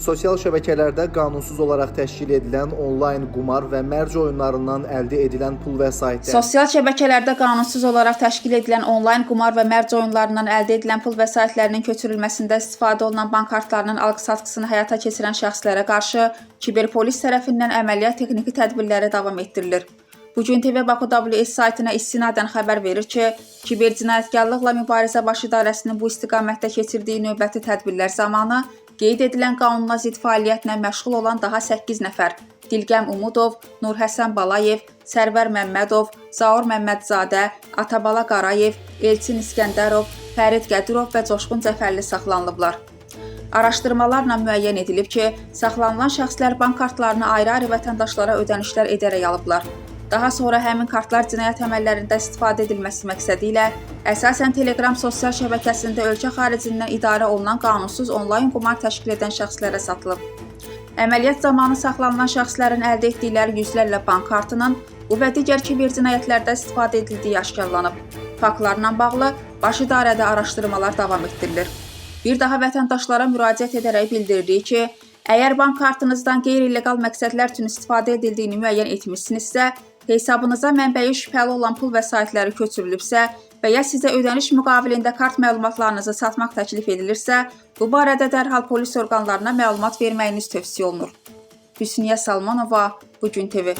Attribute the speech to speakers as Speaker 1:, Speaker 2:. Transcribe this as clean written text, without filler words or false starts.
Speaker 1: Sosial şəbəkələrdə qanunsuz olaraq təşkil edilən onlayn qumar və mərc oyunlarından əldə edilən pul vəsaitləri
Speaker 2: Sosial şəbəkələrdə qanunsuz olaraq təşkil edilən onlayn qumar və mərc oyunlarından əldə edilən pul vəsaitlərinin köçürülməsində istifadə olunan bank kartlarının alqı-satqısını həyata keçirən şəxslərə qarşı kiberpolis tərəfindən əməliyyat texniki tədbirləri davam etdirilir. Bu gün TV Baku WS saytına istinadən xəbər verir ki, kiber cinayətkarlıqla mübarizə Baş İdarəsinin bu istiqamətdə keçirdiyi növbəti tədbirlər zamanı qeyd edilən qanuna zidd fəaliyyətlə məşğul olan daha 8 nəfər Dilqəm Umudov, Nurhəsən Balayev, Sərvər Məmmədov, Zaur Məmmədzadə, Atabala Qarayev, Elçin İskəndərov, Fərid Qədirov və Coşqun Cəfərli saxlanılıblar. Araşdırmalarla müəyyən edilib ki, saxlanılan şəxslər bank kartlarını ayrı-ayrı vətəndaşlara ödənişlər edərək alıblar. Daha sonra həmin kartlar cinayət əməllərində istifadə edilməsi məqsədi ilə əsasən Telegram sosial şəbəkəsində ölkə xaricindən idarə olunan qanunsuz onlayn qumar təşkil edən şəxslərə satılıb. Əməliyyat zamanı saxlanılan şəxslərin əldə etdikləri yüzlərlə bank kartının bu və digər kiber cinayətlərdə istifadə edildiyi aşkarlanıb. Faktlarla bağlı Baş İdarədə araşdırmalar davam etdirilir. Bir daha vətəndaşlara müraciət edərək bildiririk ki, əgər bank kartınızdan qeyri-legal məqsədlər üçün istifadə edildiyini müəyyən etmisinizsə, hesabınıza mənbəyi şübhəli olan pul vəsaitləri köçürülübsə və ya sizə ödəniş müqabilində kart məlumatlarınızı satmaq təklif edilirsə, bu barədə dərhal polis orqanlarına məlumat verməyiniz tövsiyə olunur. Hüsniyə Salmanova, Bu gün TV.